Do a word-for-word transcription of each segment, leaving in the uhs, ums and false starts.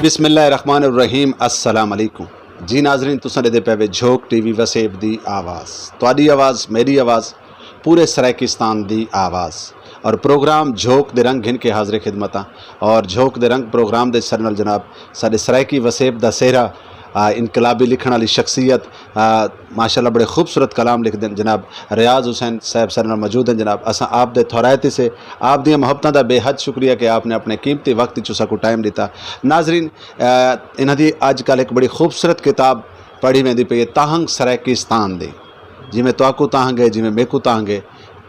بسم اللہ الرحمن الرحیم۔ السلام علیکم۔ جی ناظرین، تساں ݙیہدے پئے وے جھوک ٹی وی وسیب دی آواز، تہاݙی آواز، میݙی آواز، پورے سرائیکستان دی آواز۔ اور پروگرام جھوک دے رنگ گھن کے حاضر خدمت ہاں۔ اور جھوک دے رنگ پروگرام دے سر نال جناب ساݙے سرائیکی وسیب دا سہرا، آ، انقلابی لکھݨ والی شخصیت، آ، ماشاءاللہ بڑے خوبصورت کلام لکھدن جناب ریاض حسین صاحب ساݙے نال موجود ہیں۔ جناب، اساں آپ دے تھورائت سے، آپ دیاں محبتاں دا بے حد شکریہ کہ آپ نے اپنے قیمتی وقت وچ ساکوں ٹائم ݙتا۔ ناظرین، آ، انہاں دی اڄ کل ہک بڑی خوبصورت کتاب پڑھی ویندی پئی ہے، تاہنگ سرائیکستان دی۔ جیویں تہاکوں تاہنگ ہے، جیویں میکوں تاہنگ ہے،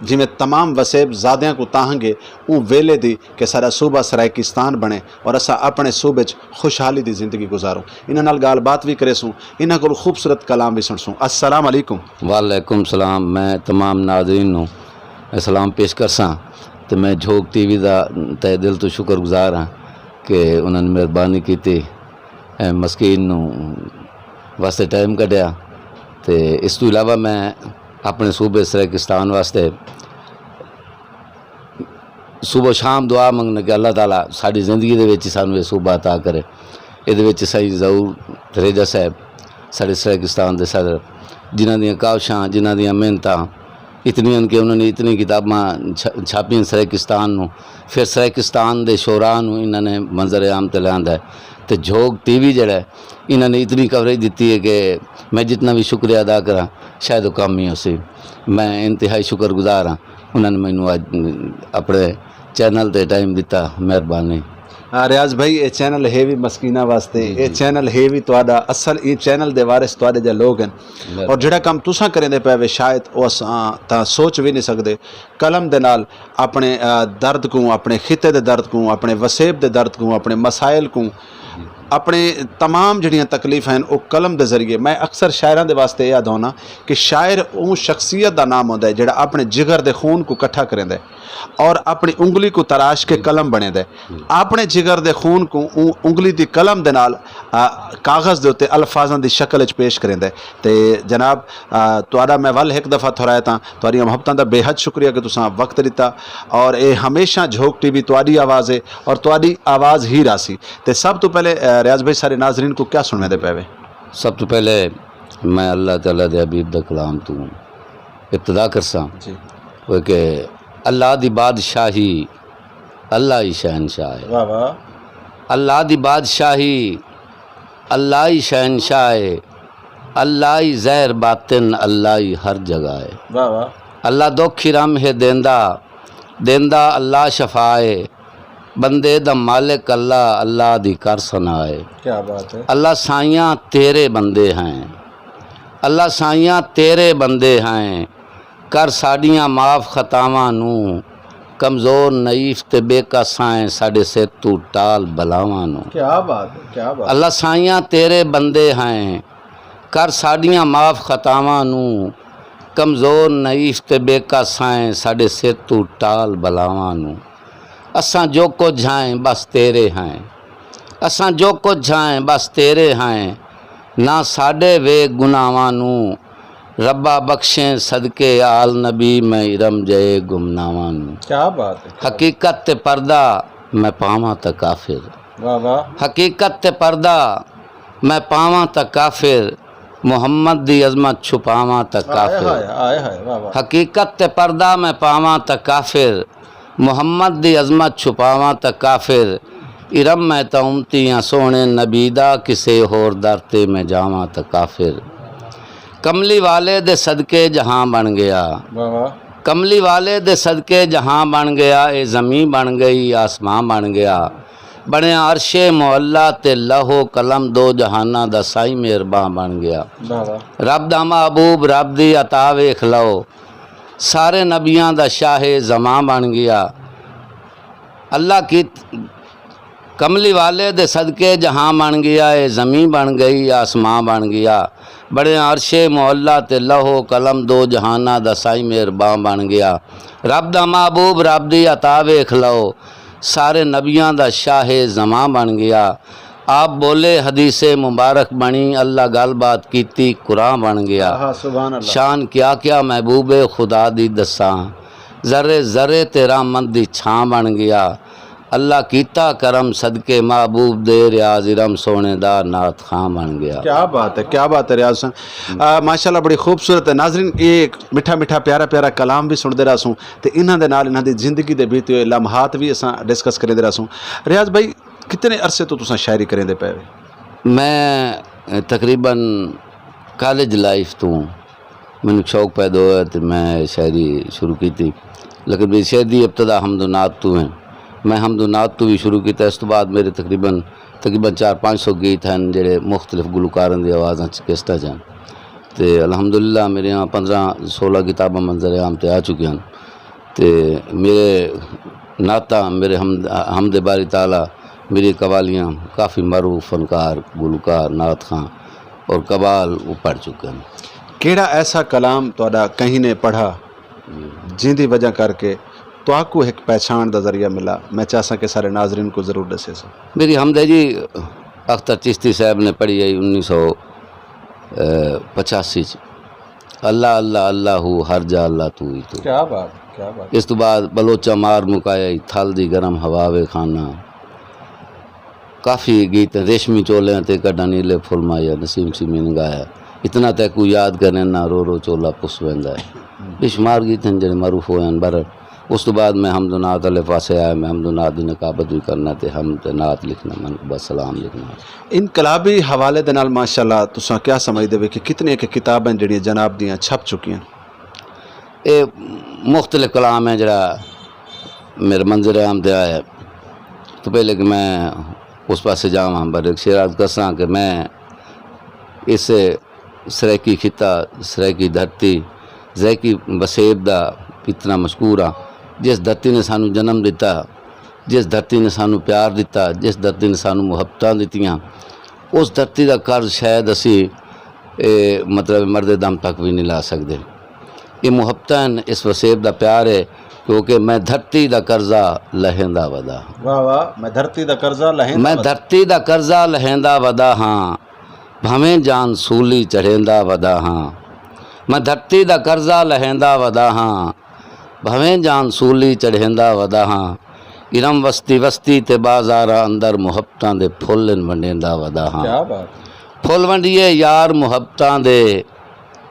جیویں تمام وسیب زادیاں کوں تاہنگ ہے اوں ویلے دی کہ ساݙا صوبہ سرائیکستان بݨے اور اساں اپݨے صوبے اچ خوشحالی دی زندگی گزاروں۔ انہاں نال ڳالھ بات وی کریسوں، انہاں کولوں خوبصورت کلام وی سݨسوں۔ السلام علیکم۔ وعلیکم السلام۔ میں تمام ناظرین نوں سلام پیش کرساں تے میں جھوک ٹی وی دا تہہ دل توں شکر گزار ہاں کہ انہاں نے مہربانی کیتی، اے مسکین نوں واسطے ٹائم کڈھیا۔ تے اس توں علاوہ میں اپݨے صوبے سرائیکستان واسطے صبح و شام دعا منگݨا کہ اللہ تعالیٰ ساݙی زندگی دے وچ سانوں اے صوبہ عطا کرے۔ ایندے وچ سائیں ظہور دھریجہ صاحب، ساݙے سرائیکستان دے صدر، جنہاں دیاں کاوشاں، جنہاں دیاں محنتاں اتنیاں ہن کہ انہاں نے اتنی کتاباں چھ-، چھاپیاں سرائیکستان نوں، پھر سرائیکستان دے شعراء نوں انہاں نے منظر عام تے لیاندا ہے۔ تے جھوک ٹی وی جیڑھا ہے، انہاں نے اتنی کوریج ݙتی ہے کہ میں جتنا وی شکریہ ادا کراں، شاید او کم ہی ہوسی۔ میں انتہائی شکر گزار ہاں۔ انہاں نے مینوں اڄ اپݨے چینل تے ٹائم ݙتا، مہربانی۔ ہاں، ریاض بھائی، اے چینل ہے وی مسکیناں واسطے، جی، اے جی۔ چینل ہے وی تہاݙا، اصل ایں چینل دے وارث تہاݙے جیہے لوگ ہن۔ مہربانی۔ اور جیڑھا کم تساں کریندے پئے وے، شاید او اساں تاں سوچ وی نہیں سڳدے۔ قلم دے نال اپݨے، آ، درد کوں، اپݨے خطے دے درد کوں، اپݨے وسیب دے درد کوں، اپݨے مسائل کوں، اپݨے تمام جیڑھیاں تکلیفاں ہن، او قلم دے ذریعے، میں اکثر شاعراں دے واسطے اے آہدا ہوناں کہ شاعر اوں شخصیت دا نام ہوندا ہے جیڑھا اپݨے جگر دے خون کوں کٹھا کریندا ہے اور اپݨی انگلی کوں تراش کے قلم بݨیندا ہے۔ اپݨے جگر دے خون کوں اوں انگلی دی قلم دے نال، آ، کاغذ دے اتے الفاظاں دی شکل وچ پیش کریندا ہے۔ تے جناب، آ، تہاݙا میں ول ہک دفعہ تھورائت ہاں، تہاݙیاں محبتاں دا بے حد شکریہ کہ تساں وقت ݙتا، اور اے ہمیشہ جھوک ٹی وی تہاݙی آواز ہے اور تہاݙی آواز ہی راہسی۔ تے سب توں پہلے، آ، ریاض بھائی، سارے ناظرین کوں کیا سݨویندے پئے وے؟ سب توں پہلے میں اللہ تعالیٰ دے حبیب دا کلام توں ابتدا کرساں۔ جی۔ وہ کہ اللہ دی بادشاہی، اللہ ہی شہنشاہ ہے۔ واہ واہ۔ اللہ دی بادشاہی، اللہ ہی شہنشاہ ہے۔ اللہ ہی ظاہر باطن، اللہ ہی ہر جگہ ہے۔ واہ واہ۔ اللہ دکھ ہی رم ہے دیندا، دیندا اللہ شفا ہے۔ بندے دا مالک اللہ، اللہ دی کر ثنا ہے۔ کیا بات ہے۔ اللہ سائیاں تیرے بندے ہیں، اللہ سائیاں تیرے بندے ہیں، کر ساݙیاں معاف خطاواں نوں، کمزور نحیف تے بے کس ہیں، ساݙے سر توں ٹال بلاواں نوں۔ کیا بات ہے، کیا بات ہے۔ اللہ سائیاں تیرے بندے ہیں، کر ساݙیاں معاف خطاواں نوں، کمزور نحیف تے بے کس ہیں، ساݙے سر توں ٹال بلاواں نوں۔ اساں جو کجھ ہیں بس تیرے ہیں، اساں جو کجھ ہیں بس تیرے ہیں، نہ ساݙے وے گناہواں نوں۔ ربا بخشیں صدقے آل نبی میں ارم جئے گمناہواں نوں۔ کیا بات ہے، کیا بات۔ حقیقت تے پردہ میں پاواں تاں کافر۔ واہ واہ۔ حقیقت تے پردہ میں پاواں تاں کافر، محمد دی عظمت چھپاواں تاں ہائے کافر۔ ہائے، ہائے ہائے، واہ واہ۔ حقیقت تے پردہ میں پاواں تاں کافر، محمد دی عظمت چھپاواں تاں کافر، ارم میں تاں امتی ہاں سوہݨے نبی دا، کسے ہور در تے میں جاواں تاں کافر۔ کملی والے دے صدقے جہاں بݨ ڳیا۔ واہ واہ۔ کملی والے دے صدقے جہاں بݨ ڳیا، اے زمین بݨ ڳئی، آسمان بݨ ڳیا۔ بݨیا عرش معلیٰ تے لوح و قلم، دو جہاناں دا سائیں مہرباں بݨ ڳیا۔ واہ واہ۔ رب دا محبوب، رب دی عطا ویکھ لو، سارے نبیاں دا شاہ زمان بݨ ڳیا۔ اللہ کی کملی والے دے صدقے جہاں بݨ ڳیا، اے زمین بݨ ڳئی، آسمان بݨ ڳیا۔ بݨیا عرش معلیٰ تے لوح و قلم، دو جہاناں دا سائیں مہرباں بݨ ڳیا۔ رب دا محبوب، رب دی عطا ویکھ لو، سارے نبیاں دا شاہ زمان بݨ ڳیا۔ آپ ٻولے، حدیث مبارک بݨی، اللہ ڳالھ بات کیتی، قرآن بݨ ڳیا۔ آہا، سبحان اللہ۔ شان کیا کیا محبوب خدا دی ݙساں، ذرے ذرے تے رحمت دی چھاں بݨ ڳیا۔ اللہ کیتا کرم صدقے محبوب دے، ریاض ارم سوہݨے دا نعت خواں بݨ ڳیا۔ کیا بات ہے، کیا بات ہے ریاض حسین۔ آ، ماشاءاللہ بڑی خوبصورت ہے۔ ناظرین، یہ ایک میٹھا میٹھا پیارا پیارا کلام بھی سݨدے رہسوں تے انہاں دے نال انہاں دی زندگی دے بیتے ہوئے لمحات بھی اساں ڈسکس کریندے رہسوں۔ ریاض بھائی، کتنے عرصے تو تساں شاعری کریندے پئے وے؟ میں تقریباً کالج لائف توں مینوں شوق پیدا ہویا تے میں شاعری شروع کیتی، لیکن میری شعر دی ابتدا حمد و نعت توں ہے۔ میں حمد و نعت توں بھی شروع کیتا۔ اس تو بعد میرے تقریباً تقریباً چار پانچ سو گیت ہیں جڑے مختلف گلوکاراں دی آوازاں چ کیسٹاں چ ہیں۔ تے الحمدللہ میریاں پندرہ سولہ کتاباں منظر عام تے آ چکیاں ہیں۔ تے میرے نعتاں، میرے حمد حمد باری تعالیٰ، میری قوالیاں کافی معروف فنکار، گلوکار، نعت خواں اور قوال وہ پڑھ چکے ہیں۔ کیڑھا ایسا کلام تہاݙا کہیں نے پڑھا جیندی وجہ کر کے تہاکوں ہک پہچاݨ دا ذریعہ ملا؟ میں چاہساں کہ سارے ناظرین کوں ضرور ݙسیسو۔ میری حمد ہے جی، اختر چشتی صاحب نے پڑھی ہے انیس سو پچاسی چ، اللہ اللہ اللہ ہو ہر جا اللہ تو ہی تو۔ کیا بات، کیا بات۔ اس تو بعد بلوچا مار مکایا ای تھل دی گرم ہوا وے خانہ۔ کافی گیت ہیں، ریشمی چولیاں تے کڈھاں نیلے پھل ماہیا نسیم سیمی نے گایا، اتنا تیکوں یاد کریں نہ رو رو چولا پس ویندا ہے۔ بے شمار گیت ہیں جڑے معروف ہوئے ہیں۔ بہرحال اس تو بعد میں حمد و نعت والے پاسے آیا، میں حمد و نعت دی نقابت بھی کرنا تے حمد تے نعت لکھنا، من کو بس سلام لکھنا۔ انقلابی حوالے دے نال ماشاءاللہ تساں کیا سمجھدے وے کہ کتنی ایک کتاباں جڑیاں جناب دیاں چھپ چکیاں؟ اے مختلف کلام ہے جڑا میرے منظر عام تے آیا ہے۔ تو پہلے کہ میں اس پاسے جاواں، پر ایک شعر عرض کرساں کہ میں اس سرائیکی خطہ، سرائیکی دھرتی، سرائیکی وسیب دا اتنا مشکور ہاں، جس دھرتی نے سانوں جنم ݙتا، جس دھرتی نے سانوں پیار ݙتا، جس دھرتی نے سانوں محبتاں ݙتیاں، اس دھرتی دا قرض شاید اسی، اے، مطلب، مردے دم تک وی نی لا سڳدے۔ اے محبتاں ہن، اس وسیب دا پیار ہے، کیونکہ میں دھرتی دا قرضہ لہیندا ودا ہاں۔ واہ واہ، میں دھرتی دا قرضہ لہیندا میں ودا۔ دھرتی دا قرضہ لہیندا ودا ہاں، بھانویں جان سولی چڑھیندا ودا ہاں۔ میں دھرتی دا قرضہ لہیندا ودا ہاں، بھانویں جان سولی چڑھیندا ودا ہاں۔ ارم وستی وستی تے بازاراں اندر محبتاں دے پھل ان ونڈیندا ودا ہاں۔ کیا بات ہے۔ پھل ونڈیے یار محبتاں دے،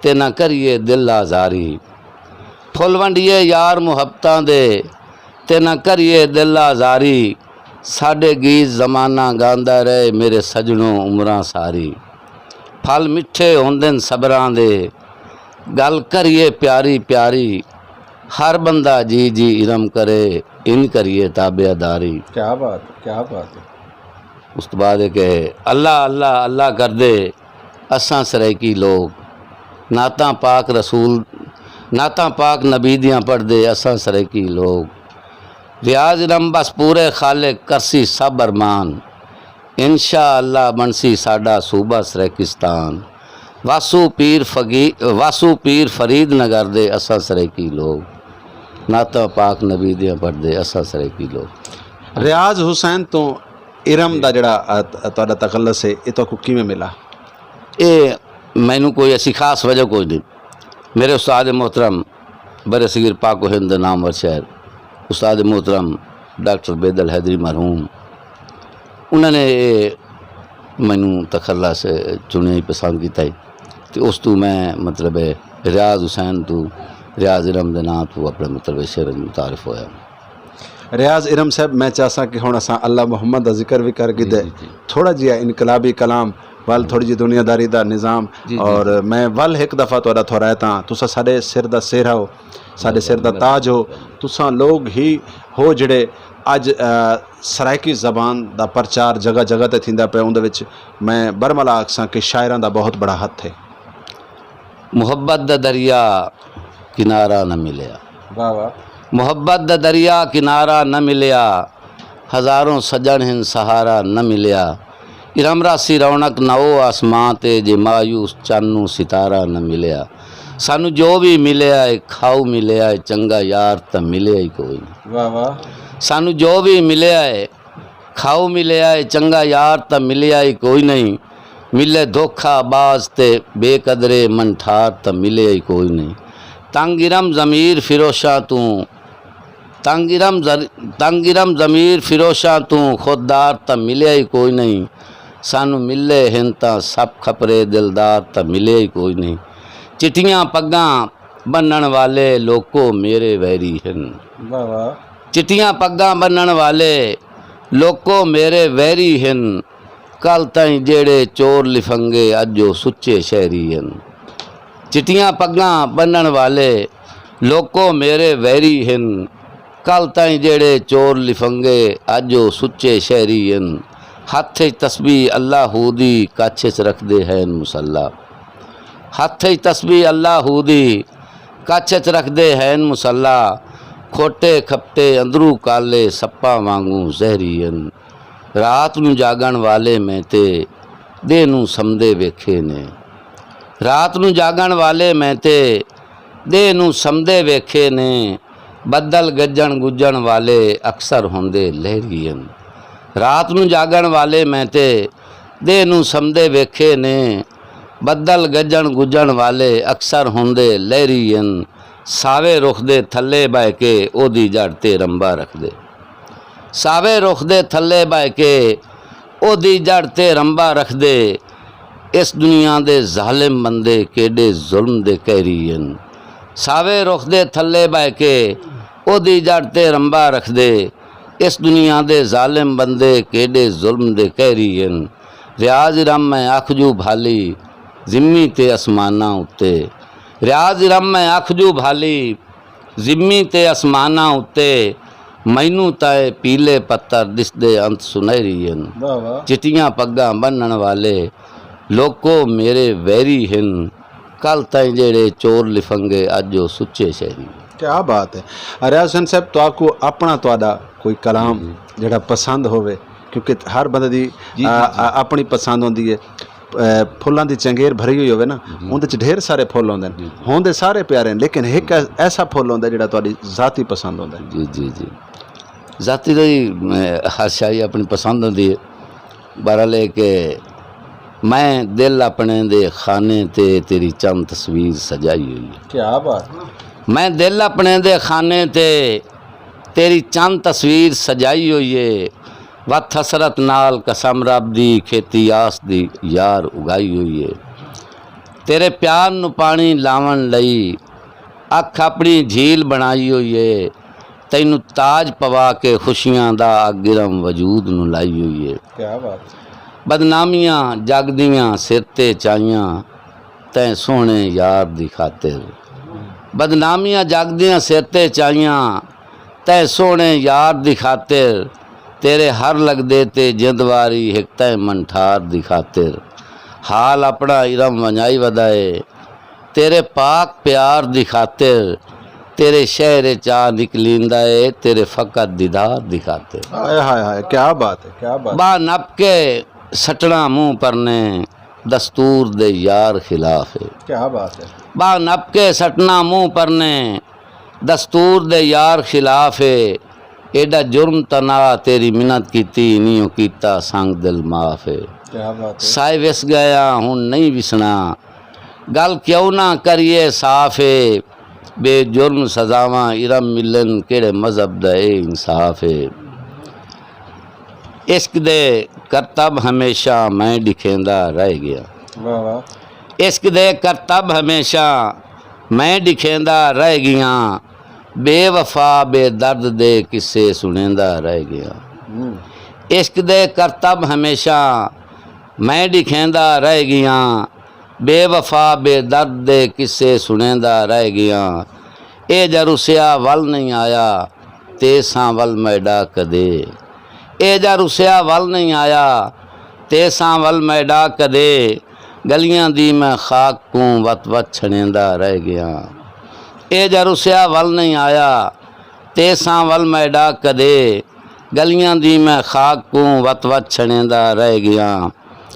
تے نہ کریے دل آزاری۔ پھل ونڈیے یار محبتاں دے، تے نہ کریے دل آزاری۔ ساݙے گیت زمانہ گاندا رہے، میرے سڄݨو عمراں ساری۔ پھل مٹھے ہوندن صبراں دے، ڳل کریے پیاری پیاری۔ ہر بندہ جی جی ارم کرے، ان کریے تابع داری۔ کیا بات ہے، کیا بات ہے۔ اس تو بعد ہے کہ اللہ اللہ اللہ کردے اساں سرائیکی لوگ، نعتاں پاک رسول، نعتاں پاک نبی دیاں پڑھدے اساں سرائیکی لوگ۔ ریاض ارم بس پورے خالق کرسی سب ارمان، انشاءاللہ بݨسی ساݙا صوبہ سرائیکستان۔ واسو پیر فقی-، واسو پیر فرید نگر دے اساں سرائیکی لوگ، نعتاں پاک نبی دیاں پڑھدے اساں سرائیکی لوگ۔ ریاض حسین توں ارم دا جڑا، آ، ت-، تہاݙا تخلص ہے، اے تہاکوں کیویں ملا؟ اے مینوں کوئی ایسی خاص وجہ کوئی نہیں۔ میرے استاد محترم، برصغیر پاک و ہند دے نامور شاعر، استاد محترم ڈاکٹر بیدل حیدری مرحوم، انہاں نے اے مینوں تخلص چݨیا ہی پسند کیتا ہی۔ تے اس توں میں، مطلب، ریاض حسین توں، ریاض ارم دے ناں توں اپݨے، مطلب، شعر متعارف ہویا۔ ریاض ارم صاحب، میں چاہساں کہ ہݨ اساں اللہ محمد دا ذکر وی کر گھدے، جی، جی۔ تھوڑا جیہا انقلابی کلام ول، جی۔ تھوڑی جی دنیا داری دا نظام، جی، جی، اور جی۔ میں ول ہک دفعہ تہاݙا تھورائتاں، تساں ساݙے سر دا سہرا ہو، ساݙے سر دا تاج ہو۔ تساں لوگ ہی ہو جڑے اڄ، آ، سرائیکی زبان دا پرچار جگہ جگہ تے تھیندا پئے، اوندے وچ میں برملا آکھساں کہ شاعراں دا بہت بڑا ہتھ ہے۔ محبت دا دریا کنارہ نہ ملیا۔ واہ واہ۔ محبت دا دریا کنارہ نہ ملیا، ہزاروں سڄݨ ہن سہارا نہ ملیا۔ ارم راہسی رونق نہ او آسماں تے، جے مایوس چن نوں ستارہ نہ ملیا۔ سانوں جو وی ملیا ہے، کھاؤ ملیا ہے، چنڳا یار تاں ملیا ہی کوئی نہیں۔ واہ واہ۔ سانوں جو وی ملیا ہے، کھاؤ ملیا ہے، چنڳا یار تاں ملیا ہی کوئی نہیں۔ ملے دھوکھا باز تے بے قدرے، من ٹھار تاں ملیا ہی کوئی نہیں۔ تنگ ارم ضمیر فروشاں توں، تنگ ارم زر- تنگ ارم ضمیر فروشاں توں خوددار تاں ملیا ہی کوئی نہیں۔ سانوں ملے ہن تاں سپ کھپرے دلدار تاں ملیا ہی کوئی نہیں۔ چٹیاں پگاں بنن والے لوکو میرے ویری ہن۔ واہ واہ۔ چٹیاں پگاں بنن والے لوکو میرے ویری ہن۔ کل تائیں جیڑھے چور لفنگے اج او سچے شہری ہن۔ چٹیاں پگاں بنن والے لوکو میرے ویری ہن۔ کل تائیں جیڑھے چور لفنگے اج او سچے شہری ہن۔ ہتھ اچ تسبیح اللہ ہو دی کچھ اچ رکھدے ہین مصلا۔ ہتھ اچ تسبیح اللہ ہو دی کچھ اچ رکھدے ہین مصلا۔ کھوٹے کھپٹے اندروں کالے سپاں وانگوں زہری ہن۔ رات نوں جاگݨ والے میں تے ݙینہہ نوں سمدے ویکھے نے۔ رات نوں جاگݨ والے میں تے ݙینہہ نوں سمدے ویکھے نے۔ بدل گجݨ گجݨ والے اکثر ہوندے لہری ہن۔ رات نوں جاگݨ والے میں تے ݙینہہ نوں سمدے ویکھے نے۔ بدل گجݨ گجݨ والے اکثر ہوندے لہری ہن۔ ساوے رخ دے تھلے ٻہہ کے اوہدی جڑ تے رمبا رکھدے۔ ساوے رخ دے تھلے ٻہہ کے اوہدی جڑ تے رمبا رکھدے۔ اس دنیا دے ظالم بندے کیݙے ظلم دے قہری ہن۔ ساوے رخ دے تھلے ٻہہ کے اوہدی جڑ تے رمبا رکھدے۔ اس دنیا دے ظالم بندے کیݙے ظلم دے قہری ہن۔ ریاض ارم میں اکھ جو بھالی زمی تے اسماناں اتے۔ ریاض ارم میں اکھ جو بھالی زمی تے اسماناں اتے۔ مینوں تاں اے پیلے پتر ݙسدے انت سنہری ہن۔ واہ واہ۔ چٹیاں پگاں بنن والے لوکو میرے ویری ہن۔ کل تائیں جیڑھے چور لفنگے اج او سچے شہری ہن۔ کیا بات ہے۔ ریاض حسین صاحب، تہاکوں اپݨا تہاݙا کوئی کلام جیڑھا پسند ہووے، کیونکہ ہر بندے دی جی، جی، آ، جی۔ آ، اپݨی پسند ہوندی ہے۔ اے، پھلاں دی چنگیر بھری ہوئی ہووے نا، اوندے چ ڈھیر سارے پھل ہوندے ہن۔ ہوندے سارے پیارے ہن، لیکن ہک ایسا پھل ہوندا جیڑھا تہاݙی ذاتی پسند ہوندا ہے۔ جی جی جی۔ ذاتی دی ہر شاعری اپݨی پسند ہوندی ہے۔ بہرحال اے کہ میں دل اپݨے دے خانے تے تیݙی چند تصویر سجائی ہوئی ہے۔ کیا بات ہے۔ میں دل اپݨے دے خانے تے تیݙی چند تصویر سجائی ہوئی ہے۔ وت حسرت نال قسم رب دی کھیتی آس دی یار اگائی ہوئی ہے۔ تیݙے پیار نوں پاݨی لاوݨ لئی اکھ اپݨی جھیل بݨائی ہوئی ہے۔ تینوں تاج پوا کے خوشیاں دا اگ ارم وجود نوں لائی ہوئی ہے۔ کیا بات ہے۔ بدنامیاں جگ دیاں سر تے چائیاں تیں سوہݨے یار دی خاطر۔ بدنامیاں جگ دیاں سر تے چائیاں تیں سوہݨے یار دی خاطر۔ تیݙے ہر لڳدے تے جند واری ہک تیں منٹھار دی خاطر۔ حال اپݨا ارم ونڄائی ودا ہے تیݙے پاک پیار دی خاطر۔ تیݙے شہر اچ آ نکلیندا ہے تیݙے فقط دیدار دی خاطر۔ ہائے ہائے ہائے، کیا بات ہے، کیا بات ہے۔ ٻاہ نپ کے سٹݨا منہ پرنے دستور دے یار خلاف ہے۔ کیا بات ہے۔ ٻاہ نپ کے سٹݨا منہ پرنے دستور دے یار خلاف ہے۔ ایݙا جرم تاں نہ تیݙی منت کیتی، نیوں کیتا سنگ دل معاف ہے۔ کیا بات ہے۔ سائے وس ڳئے آں ہݨ نہیں وسݨا، ڳل کیوں نہ کریے صاف ہے۔ بے جرم سزاواں ارم ملن، کیڑھے مذہب دا اے انصاف ہے۔ عشق دے کرتب ہمیشہ میں ݙکھیندا رہ ڳیاں۔ واہ واہ۔ عشق دے کرتب ہمیشہ میں ݙکھیندا رہ ڳیاں۔ بے وفا بے درد دے قصے سݨیندا رہ ڳیاں۔ ہوں۔ عشق دے کرتب ہمیشہ میں ݙکھیندا رہ ڳیاں۔ بے وفا بے درد دے قصے سݨیندا رہ ڳیاں۔ اے جا رسیا ول نہیں آیا تیساں ول میݙا کدے۔ اے جا رسیا ول نہیں آیا تیساں ول میݙا کدے۔ ڳلیاں دی میں خاک کوں وت وت چھݨیندا رہ ڳیاں۔ اے جا رسیا ول نہیں آیا تیساں ول میݙا کدے۔ ڳلیاں دی میں خاک کوں وت وت چھݨیندا رہ ڳیاں۔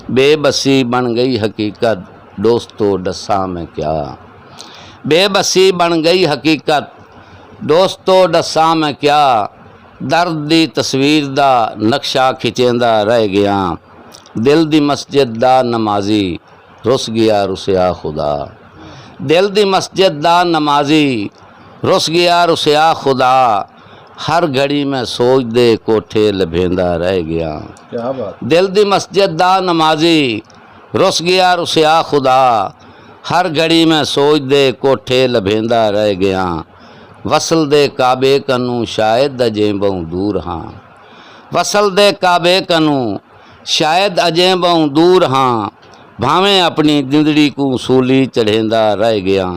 بے بسی بݨ ڳئی حقیقت، دوستو ݙساں میں کیا۔ بے بسی بݨ ڳئی حقیقت، دوستو ݙساں میں کیا۔ درد دی تصویر دا نقشہ کھچیندا رہ ڳیاں۔ دل دی مسجد دا نمازی رس ڳیا رسیا خدا۔ دل دی مسجد دا نمازی رس ڳیا رسیا خدا۔ ہر گھڑی میں سوچ دے کوٹھے لبھیندا رہ گیاں۔ کیا بات۔ دل دی مسجد دا نمازی رس گیا رسیا خدا، ہر گھڑی میں سوچ دے کوٹھے لبھیندا رہ گیاں۔ وصل دے کعبے کنوں شاید اجیں ٻہوں دور ہاں، وصل دے کعبے کنوں شاید اجیں ٻہوں دور ہاں، بھانویں اپݨی جندڑی کوں سولی چڑھیندا رہ گیاں۔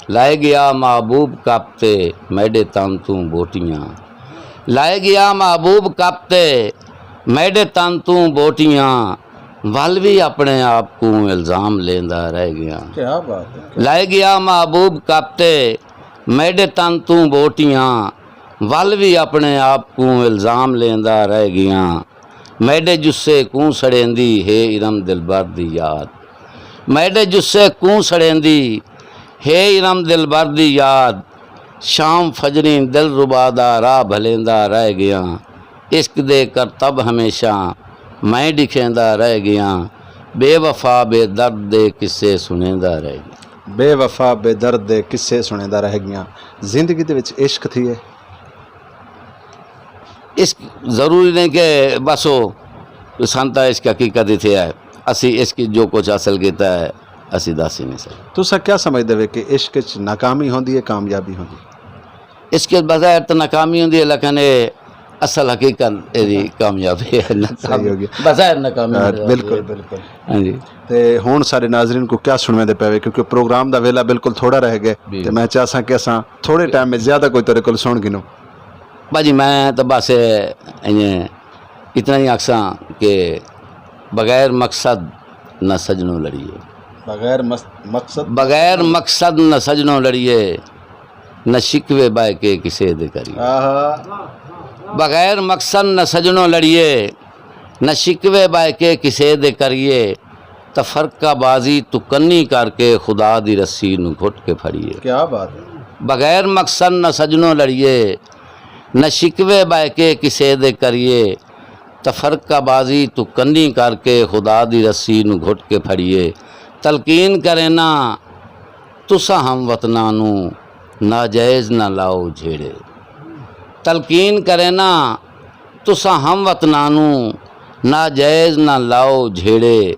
لائے گیا محبوب کپ تے میݙے تن توں بوٹیاں، لائے گیا محبوب کپ تے میݙے تن توں بوٹیاں، ول وی اپݨے آپ کوں الزام لیندا رہ گیاں۔ کیا بات ہے۔ لائے گیا محبوب کپ تے میݙے تن توں بوٹیاں، ول وی اپݨے آپ کوں الزام لیندا رہ گیاں۔ میݙے جسے کوں سڑیندی ہے ارم دلبر دی یاد، میݙے جسے کوں سڑیندی ہے ارم دلبر دی یاد، شام فجریں دلربا دا راہ بھلیندا رہ گیاں۔ عشق دے کرتب ہمیشہ میں ݙکھیندا رہ گیاں، بے وفا بے درد دے قصے سݨیندا رہ گیاں۔ بے وفا بے درد دے قصے سݨیندا رہ گیاں۔ زندگی دے وچ عشق تھیے؟ عشق ضروری نہیں کہ بس او سانتا عشق حقیقت ہی تھیا ہے۔ اسی عشق جو کچھ حاصل کیتا ہے، اسی دس ہی نہیں سکدے۔ تساں کیا سمجھدے ہو کہ عشق وچ ناکامی ہوندی ہے، کامیابی ہوندی ہے؟ عشق وچ بظاہر تو ناکامی ہوندی ہے، لیکن اے اصل حقیقت ایہدی کامیابی ہے، ناکامی۔ صحیح ہو گیا۔ بظاہر ناکامی ہاں، ہوندی ہے۔ بالکل۔ بالکل۔ ہاں جی۔ تے ہن سارے ناظرین کو کیا سنویندے پے وے، کیونکہ پروگرام دا ویلا بالکل تھوڑا رہ گئے۔ جی۔ تے میں چاہساں کہ اساں تھوڑے ٹائم میں زیادہ کوئی تیرے کول سن گھنوں۔ باجی، میں تو بس ایئں اتنا ہی آکھساں کہ بغیر مقصد نہ سجنوں لڑیے۔ بغیر مس-، مقصد بغیر مقصد نہ سجنوں لڑیے، نہ شکوے بائے کے کسے دے کریے۔ آہا۔ بغیر مقصد نہ سجنوں لڑیے، نہ شکوے بائے کے کسے دے کریے، تفرقہ بازی توں کنی کر کے خدا دی رسی نوں گھٹ کے پھڑیے۔ کیا بات ہے۔ بغیر مقصد نہ سجنوں لڑیے، نہ شکوے بائے کے کسے دے کریے، تفرقہ بازی توں کنی کر کے خدا دی رسی نوں گھٹ کے پھڑیے۔ تلقین کرینا تساں ہم وطناں نوں، ناجائز نہ لاؤ جھیڑے۔ تلقین کرینا تساں ہم وطناں نوں، ناجائز نہ لاؤ جھیڑے۔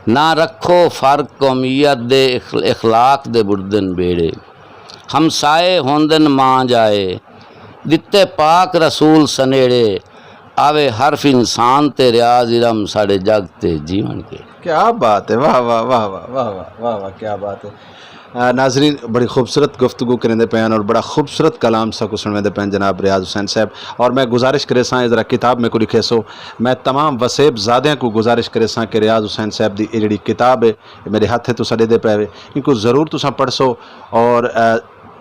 نہ رکھو فرق قومیت دے، اخ-، اخلاق دے بڑدن ٻیڑے۔ ہمسائے ہوندن ماں جائے، ݙتے پاک رسول سنیڑے۔ آوے حرف انسان تے ریاض ارم ساݙے جڳ تے جیوݨ کے۔ کیا بات ہے، واہ، واہ، کیا بات ہے۔ آ، ناظرین، بڑی خوبصورت گفتگو کریندے پئے ہن اور بڑا خوبصورت کلام ساکوں سنویندے پئے ہن جناب ریاض حسین صاحب۔ اور میں گزارش کریساں، اے ذرا کتاب میکوں ݙکھیسو۔ میں تمام وسیب زادیاں کوں گزارش کریساں کہ ریاض حسین صاحب دی اے جڑی کتاب ہے، اے میݙے ہتھ ہے، تساں ݙیہدے پئے وے، اینکوں ضرور تساں پڑھسو اور، آ،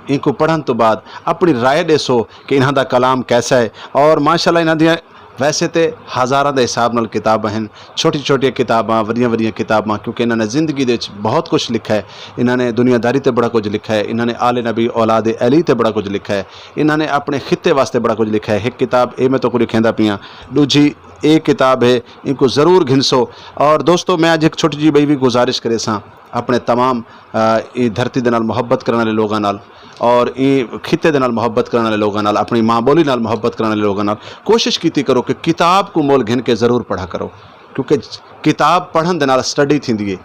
اینکوں پڑھن توں بعد اپݨی رائے ݙیسو کہ انہاں دا کلام کیسا ہے۔ اور ماشاءاللہ انہاں دیاں ویسے تے ہزاراں دے حساب نال کتاباں ہن، چھوٹی چھوٹیاں کتاباں، وݙیاں وݙیاں کتاباں، کیونکہ انہاں نے زندگی دے وچ بہت کچھ لکھا ہے۔ انہاں نے دنیا داری تے بڑا کچھ لکھا ہے، انہاں نے آل نبی اولاد علی تے بڑا کچھ لکھا ہے، انہاں نے اپݨے خطے واسطے بڑا کچھ لکھا ہے۔ ہک کتاب اے میں تہاکوں ݙکھیندا پیاں، ݙوجھی اے کتاب ہے، اینکوں ضرور گھنسو۔ اور دوستو، میں اڄ ہک چھوٹی جی ٻئی وی گزارش کریساں اپݨے تمام، آ، ایں دھرتی دے نال محبت کرݨ والے لوگاں نال اور ایں خطے دے نال محبت کرݨ والے لوگاں نال، اپݨی ماں ٻولی نال محبت کرݨ والے لوگاں نال کوشش کیتی کرو کہ کتاب کوں مول گھن کے ضرور پڑھا کرو، کیونکہ کتاب پڑھݨ دے نال سٹڈی تھیندی ہے،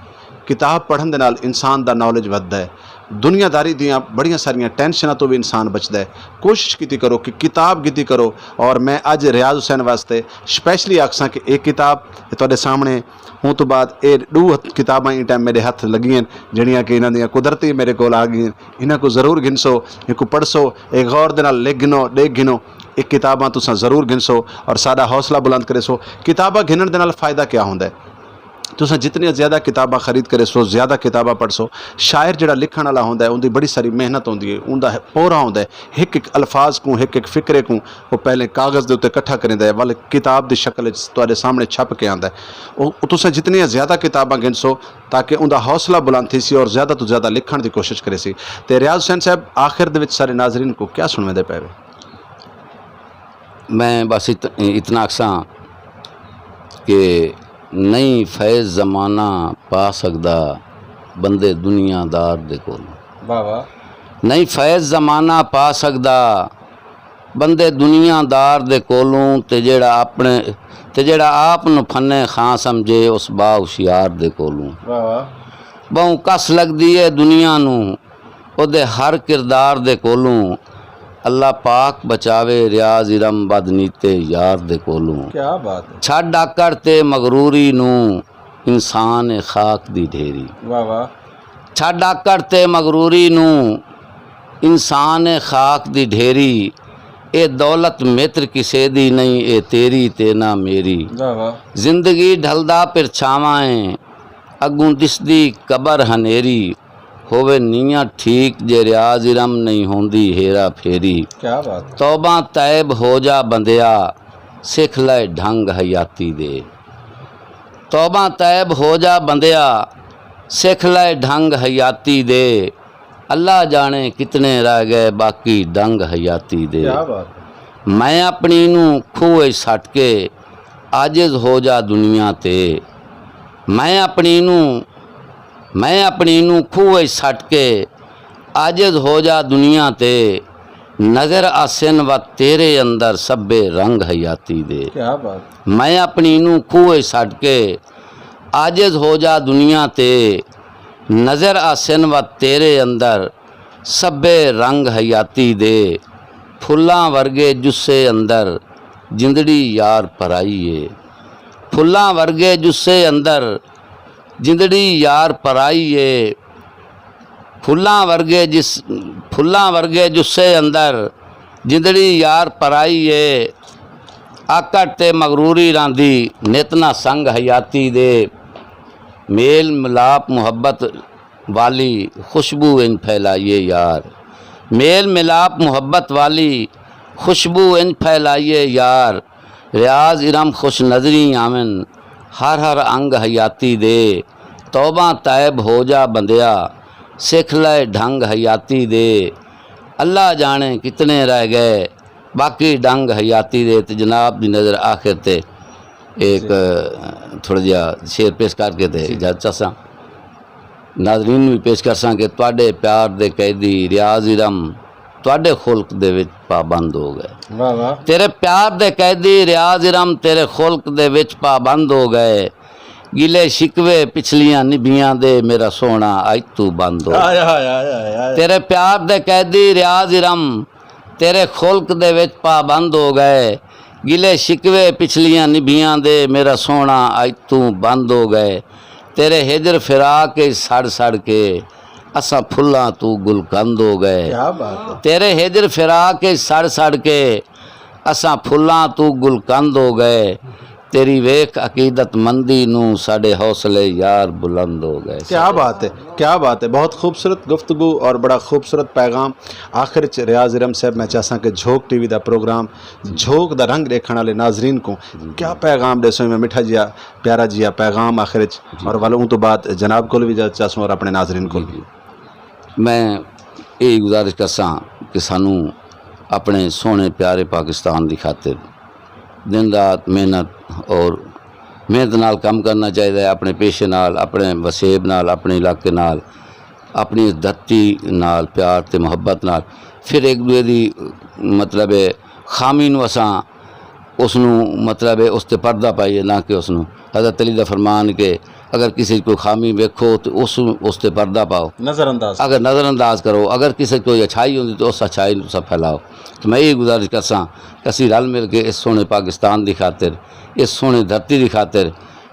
کتاب پڑھݨ دے نال انسان دا نالج ودھدا ہے، دنیا داری دیاں بڑیاں ساریاں ٹینشناں توں وی انسان بچدا ہے۔ کوشش کیتی کرو کہ کتاب گھدی کرو، اور میں اڄ ریاض حسین واسطے اسپیشلی آکھساں کہ اے کتاب اے تہاݙے سامݨے اوں توں بعد اے ݙو ہتھ-، کتاباں ایں ٹائم میݙے ہتھ لڳیاں ہن، جیڑھیاں کہ انہاں دیاں قدرتی میݙے کول آ ڳئین۔ انہاں کوں ضرور گھنسو، انہاں کوں پڑھسو، اے غور دے نال لکھ گھنو، ݙیکھ گھنو۔ اے کتاباں تساں ضرور گھنسو اور ساݙا حوصلہ بلند کریسو۔ کتاباں گھنݨ دے نال فائدہ کیا ہوندا ہے؟ تساں جتنیاں زیادہ کتاباں خرید کریسو، زیادہ کتاباں پڑھسو، شاعر جیڑھا لکھݨ والا ہوندا ہے، اوندی بڑی ساری محنت ہوندی ہے، اوندا ہے، پورا ہوندا ہے، ہک ہک الفاظ کوں، ہک ہک فقرے کوں او پہلے کاغذ دے اتے کٹھا کریندا ہے، ول کتاب دی شکل وچ تہاݙے سامݨے چھپ کے آندا ہے۔ او، او تساں جتنیاں زیادہ کتاباں گھنسو تاکہ اوندا حوصلہ بلند تھیسی اور زیادہ توں زیادہ لکھݨ دی کوشش کریسی۔ تے ریاض حسین صاحب، آخر دے وچ سارے ناظرین کوں کیا سݨویندے پئے وے؟ میں بس ات-، اتنا آکھساں کہ نہیں فیض زمانہ پا سڳدا بندے دنیا دار دے کولوں۔ واہ واہ۔ نہیں فیض زمانہ پا سڳدا بندے دنیا دار دے کولوں، تے جیڑھا اپݨے، تے جیڑھا آپ نوں فن خاں سمجھے، اس با ہوشیار دے کولوں۔ واہ واہ۔ ٻہوں کس لڳدی ہے دنیا نوں، اودے ہر کردار دے کولوں۔ اللہ پاک بچاوے ریاض ارم بد نیتے یار دے کولوں۔ کیا بات ہے۔ چھڈ آکڑ تے مغروری نوں، انسان ہے خاک دی ڈھیری۔ واہ واہ۔ چھڈ آکڑ تے مغروری نوں، انسان ہے خاک دی ڈھیری۔ اے دولت متر کسے دی نہیں، اے تیری تے نہ میری۔ واہ واہ۔ زندگی ڈھلدا پرچھاواں ہے، اڳوں ݙسدی قبر ہنیری۔ ہووے نیت ٹھیک جے ریاض ارم، نہیں ہوندی ہیرا پھیری۔ کیا بات ہے۔ توبہ تائب ہو جا بندیا، سکھ لائے ڈھنگ حیاتی دے۔ توبہ تائب ہو جا بندیا، سکھ لائے ڈھنگ حیاتی دے۔ اللہ جاݨے کتنے رہ ڳئے باقی ڈنگ حیاتی دے۔ کیا بات ہے۔ میں اپݨی نوں کھوہ اچ سٹ کے عاجز ہو جا دنیا تے۔ میں اپݨی نوں، میں اپݨی نوں کھوہ اچ سٹ کے عاجز ہو جا دنیا تے۔ نظر آسن وت تیرے اندر سبھے رنگ حیاتی دے۔ کیا بات۔ میں اپݨی نوں کھوہ اچ سٹ کے عاجز ہو جا دنیا تے۔ نظر آسن وت تیرے اندر سبھے رنگ حیاتی دے۔ پھلاں ورگے جسے اندر جندڑی یار پرائی اے۔ پھلاں ورگے جسے اندر جندڑی یار پرائی اے۔ پھلاں ورگے جس، پھلاں ورگے جسے اندر جندڑی یار پرائی اے۔ آکڑ تے مغروری راندی نت نہ سنگ حیاتی دے۔ میل ملاپ محبت والی خوشبو انج پھیلائیے یار۔ میل ملاپ محبت والی خوشبو انج پھیلائیے یار۔ ریاض ارم خوش نظری آون ہر ہر انگ حیاتی دے۔ توبہ تائب ہو جا بندیا، سکھ لائے ڈھنگ حیاتی دے۔ اللہ جاݨے کتنے رہ ڳئے باقی ڈنگ حیاتی دے۔ تے جناب دی نظر آخر تے ایک تھوڑا جہا شعر پیش کر کے تے اجازت چاساں۔ ناظرین نوں وی پیش کرساں کہ تہاݙے پیار دے قیدی ریاض ارم تہاݙے خلق دے وچ پابند ہو ڳئے۔ واہ واہ۔ تیرے پیار دے قیدی ریاض ارم تیرے خلق دے وچ پابند ہو ڳئے۔ گلے شکوے پچھلیاں نبھیاں دے میرا سوہݨا اڄ توں بند ہو ڳئے۔ ہائے ہائے ہائے ہائے ہائے۔ تیرے پیار دے قیدی ریاض ارم تیرے خلق دے وچ پابند ہو ڳئے۔ گلے شکوے پچھلیاں نبھیاں دے میرا سوہݨا اڄ توں بند ہو ڳئے۔ تیرے ہجر فراق اچ سڑ سڑ کے اساں پھلاں توں گلقند ہو ڳئے۔ کیا بات ہے۔ تیرے ہجر فراق اچ سڑ سڑ کے اساں پھلاں توں گلقند ہو ڳئے۔ تیری ویکھ عقیدت مندی نوں ساݙے حوصلے یار بلند ہو ڳئے۔ کیا بات ہے، کیا بات ہے، بہت خوبصورت گفتگو اور بڑا خوبصورت پیغام۔ آخر اچ ریاض ارم صاحب، میں چاہساں کہ جھوک ٹی وی دا پروگرام جھوک دا رنگ ݙیکھݨ والے ناظرین کوں کیا پیغام ݙیسو؟ میں میٹھا جیا، پیارا جیا پیغام آخر اچ، اور ول اوں توں بعد جناب کول وی اجازت چاہسوں اور اپݨے ناظرین کول وی۔ میں اے گزارش کرساں کہ سانوں اپݨے سوہݨے پیارے پاکستان دی خاطر دن رات محنت اور محنت نال کم کرنا چاہیدا ہے، اپݨے پیشے نال، اپݨے وسیب نال، اپݨے علاقے نال، اپݨی اس دھرتی نال پیار تے محبت نال۔ پھر ایک دوئے دی، مطلب ہے، خامی نوں اساں اس نوں، مطلب ہے، اس تے پردہ پائیے، نہ کہ اس نوں۔ حضرت علی دا فرمان کہ اگر کسی کوئی خامی ویکھو تو اس، اس تے پردہ پاؤ۔ نظر انداز۔ اگر نظر انداز کرو، اگر کسی کوئی اچھائی ہوندی تو اس اچھائی نوں تساں پھیلاؤ۔ تو میں یہ گزارش کرساں کہ اسی رل مل کے اس سوہݨے پاکستان دی خاطر، اس سوہݨے دھرتی دی خاطر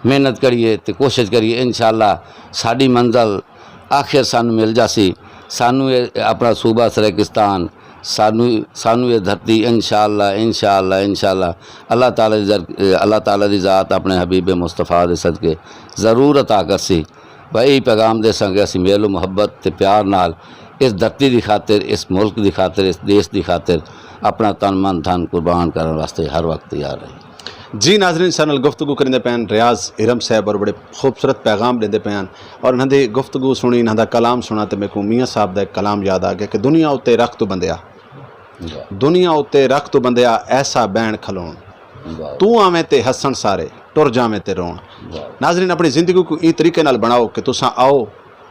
محنت کریے تے کوشش کریے۔ انشاءاللہ ساݙی منزل آخر سانوں مل جاسی۔ سانوں اے اپݨا صوبہ سرائیکستان، سانوں، سانوں اے دھرتی انشاءاللہ، انشاءاللہ، انشاءاللہ اللہ تعالیٰ دی ذر-، اللہ تعالیٰ دی ذات اپݨے حبیب مصطفیٰ دے صدقے ضرور عطا کرسی۔ بھائی، اے پیغام ݙیساں کہ اسی میل و محبت تے پیار نال اس دھرتی دی خاطر، اس ملک دی خاطر، اس دیش دی خاطر اپݨا تن من دھن قربان کرݨ واسطے ہر وقت تیار رہیں۔ جی ناظرین، ساݙے نال گفتگو کریندے پئے ہن ریاض ارم صاحب اور بڑے خوبصورت پیغام ݙیندے پئے ہن، اور انہاں دی گفتگو سݨی، انہاں دا کلام سݨا تے میکوں میاں صاحب دا ایک کلام یاد آ ڳیا کہ دنیا اتے رکھ توں بندیا، واہ۔ دنیا اتے رکھ توں بندیا، ایسا بہن کھلوݨ۔ واہ۔ توں آویں تے ہسݨ سارے، ٹر جاویں تے روݨ۔ واہ۔ ناظرین، اپݨی زندگی کوں ایں طریقے نال بݨاؤ کہ تساں آؤ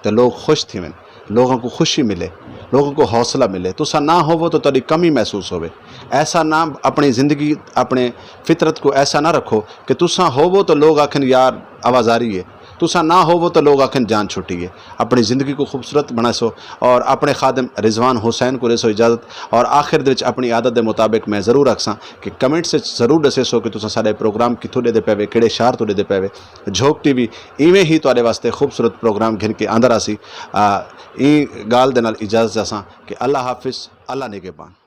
تے لوگ خوش تھیون، لوگاں کوں خوشی ملے۔ لوگوں کو حوصلہ ملے۔ تساں نہ ہووو تو تہاݙی کمی محسوس ہووے۔ ایسا نہ اپݨی زندگی، اپݨے فطرت کو ایسا نہ رکھو کہ تساں ہووو تو لوگ آکھن، یار، آوازاری ہے۔ تساں نہ ہووو تو لوگ آکھن، جان چھٹی ہے۔ اپݨی زندگی کو خوبصورت بݨیسو اور اپݨے خادم رضوان حسین کو ݙیسو اجازت۔ اور آخر دے وچ اپݨی عادت دے مطابق میں ضرور آکھساں کہ کمنٹس وچ ضرور ݙسیسو کہ تساں ساݙے پروگرام کتھوں ݙیہدے پئے وے، کیڑھے شہر توں ݙیہدے پئے وے۔ جھوک ٹی وی ایویں ہی تہاݙے واسطے خوبصورت پروگرام گھن کے آندا رہسی۔ آ، ایں ڳالھ دے نال اجازت چاہساں کہ اللہ حافظ، اللہ نگہبان۔